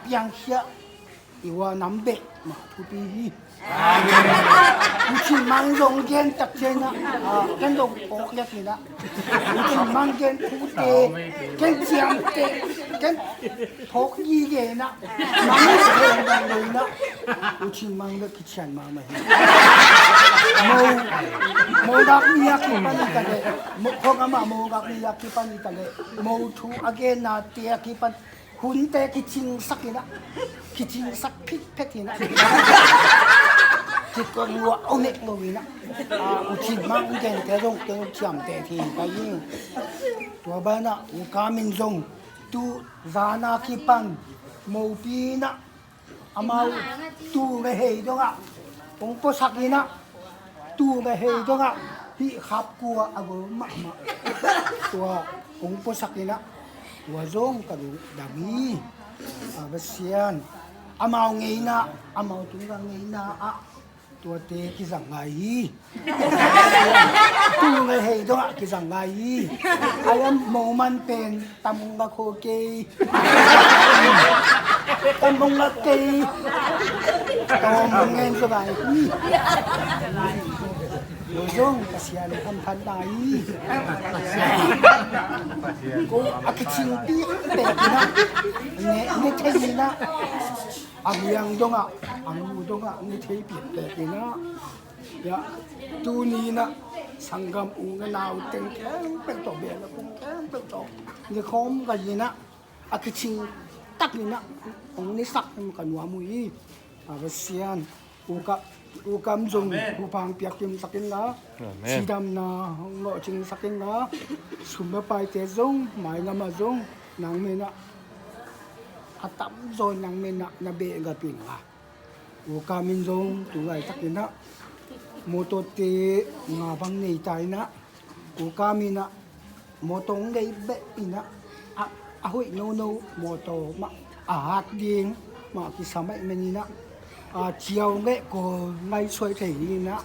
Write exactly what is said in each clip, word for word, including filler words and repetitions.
piangkhia i ua nam beh mah thupi hi. Pu Cin Mang zong gen tak ciangin ah, ken zong phawk liak in ah, Pu Cin Mang gen thute ken ciamteh, ken phawk gige in ah, mang gen bang lo in ah, Pu Cin Mang bek kician mahmah hi. Mo, mo gak mi a kipan i ta leh, mo, khawng amah mo gak mi a kipan i ta leh, mo thu a gennate a kipan hunte kicingsak in ah, kicingsak phitphet in ah, kikon lua omek lo in ah, Pu Cin Mang gente zong keng ciamteh thei ka hi. Tua banah U Kam in zong tu zan a kipan mopi in ah, amau tu le hei dongah hong puasak in ah, tu le hei dongah hih khap kua a gol mahmah tua hong puasak in ah, tua zong ka lungdam hi. A Pasian, amau ngeina, amau tungah ngeina ah tuate kizang ngai hi. Tu le hei dongah kizang ngai hi. Ai a mo man pen tam hong ngak kho kei. Tam hong ngak kei. Tawm hong ngen zaw ngai hi. Lo zong Pasian hamphat nai hi. Ko a kicing pi pek in ah, ne, ne thei in ah, a biang dongah, a mu dongah ne thei pi pek in ah. Ya, tuni in ah sanggam u na nau teng khempeuh tawh, beh na kung khempeuh tawh ne khawm ka in ah, a kicing tak in ah hong nesak in ka nuam uh hi. A Pasian, U Kam, U Kam zong thupha hong piak kimsak in la, cidamna hong lawhcingsak in la, sum le paite zong, mai ngam ah zong nang min ah a tamzaw in nang min ah na beh gap in la. U Kam in zong tu laitak in ah mawtawte nga bang nei ta in ah, U Kam in ah mawtaw ngei beh in ah, a, a hoih nono mawtaw mah a hat ding mah kisam ahih manin ah, a, ciau ngei kawl ngaihsuai thei ding in ah,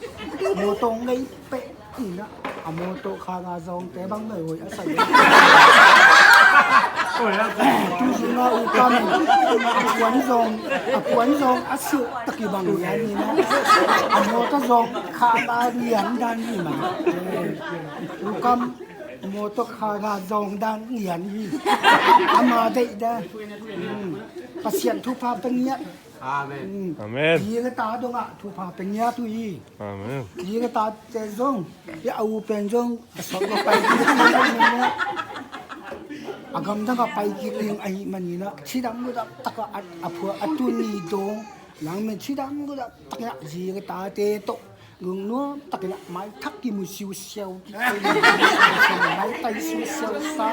mawtaw ngei beh in ah, a mawtaw kha nga zawngte bang mei hoih a sa ding. Tu zing a U Kam in a puan zawng, a puan zawng a silh tak i bang lian in ah, a mawtaw zawng kha nga lian dan hi mah. U Kam mawtaw kha nga zawng dan lian hi. Ama deih dan. Pasian thupha pia ngiat. Amen. Zi le ta dongah thupha pia ngiat uh hi. Amen. Zi le tate zong, ya, a u pen zong a sawt lo pai kik ding ahih manin ah, a gamdang a pai kik ding ahih manin ah, cidam ludam takah a, a phua a tun ni dong, nang min cidam ludam takin ah zi le tate tawh lungnuam takin ah maithak kimu siusiau, maitai siusiau sa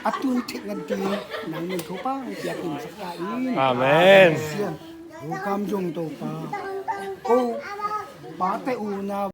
a tun theih ngan ding nang min thupha hong piak in sak ta in. Amen. Sian, U Kam zong Topa, ko pate u na